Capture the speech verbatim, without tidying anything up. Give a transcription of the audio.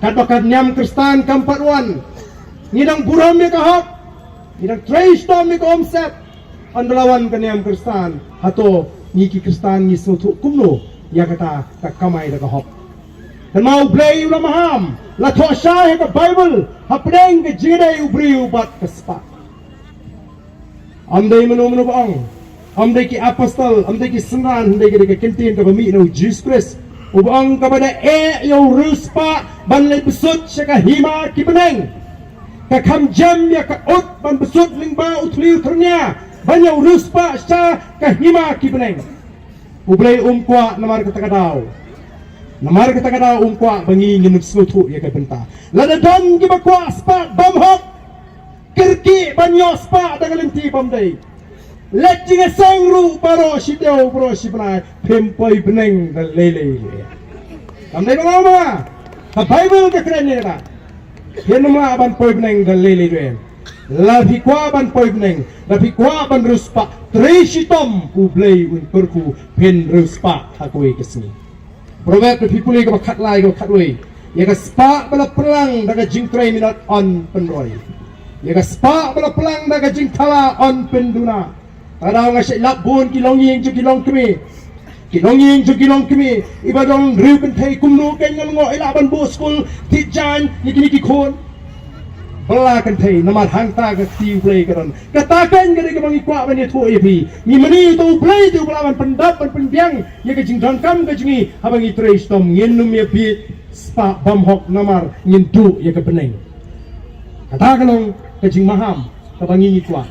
Katba ka niam Khristan kam pat wan, ngi dang burom ïa ka hok, ngi dang trei shitom ïa ka umsyep. Hynda la wan ka niam Khristan, hato ngi ki Khristan ngi sngewthuh kumno ïa kata ka kamai da ka hok? Kynmaw, U Blei u la maham, la thoh shai ha ka Baibl hapdeng ka jingïadei u briew bad ka spah. Ym dei mano mano ba ong, ym dei ki apostol, ym dei ki synran, ym dei ka, dei ka ktien kaba mih na U Jisu Khrist, uba ong, kaba da eh ïa u riewspah ban leit bsut sha ka hima ki bneng, ka kham jem ïa ka ut ban bsut lyngba u thli u thyrnia ban ïa u riewspah sha ka hima ki bneng. U Blei um kwah namar kata ka daw. Namar kata ka daw um kwah ba ngi ngin ym sngewthuh ïa ka bynta. Lada don kiba kwah spah bymhok, kyrkieh ban ïoh spah da ka lynti bym dei. Leit jingïaseng ruh baroh shi taïew baroh shi bnai, phim poi bneng da lei lei. Kam dei ba nga ma? Ka Baibl ka kren ïa kata. Phim lah ban poi bneng da lei lei ruh. Lada phi kwah ban poi bneng, lada phi kwah ban riewspah, trei shitom, U Blei un kyrkhu phin riewspah ha kawei ka sngi. Proverb, lada phi pule kaba khatlai, kaba khatwei, ïa ka spah ba la pynlang da ka jingtrei minot yn pynroi. Ïa ka spah ba la pynlang da ka jingthala yn pynduna. Kata nga shait lap bun ki longïing jong ki longkmie. Ki longïing jong ki longkmie, iba don hynriew kynthei, kumno kein ngan ngoh, i lah ban buh skul thied jaiñ ïa kine ki khun? Bylla kynthei, namar hangta ka kti U Blei ka don. Kata kein ka dei kaba ngi kwah ban ïathuh ïa phi. Ngi mane ïa uto U Blei te uba lah ban pyndap ban pynbiang ïa ka jingdonkam ka jong ngi haba ngi trei shitom. Ngin ym ïa bieit spah bymhok namar ngin duh ïa ka bneng. Kata ka long ka jingmaham kaba ngi ngi kwah.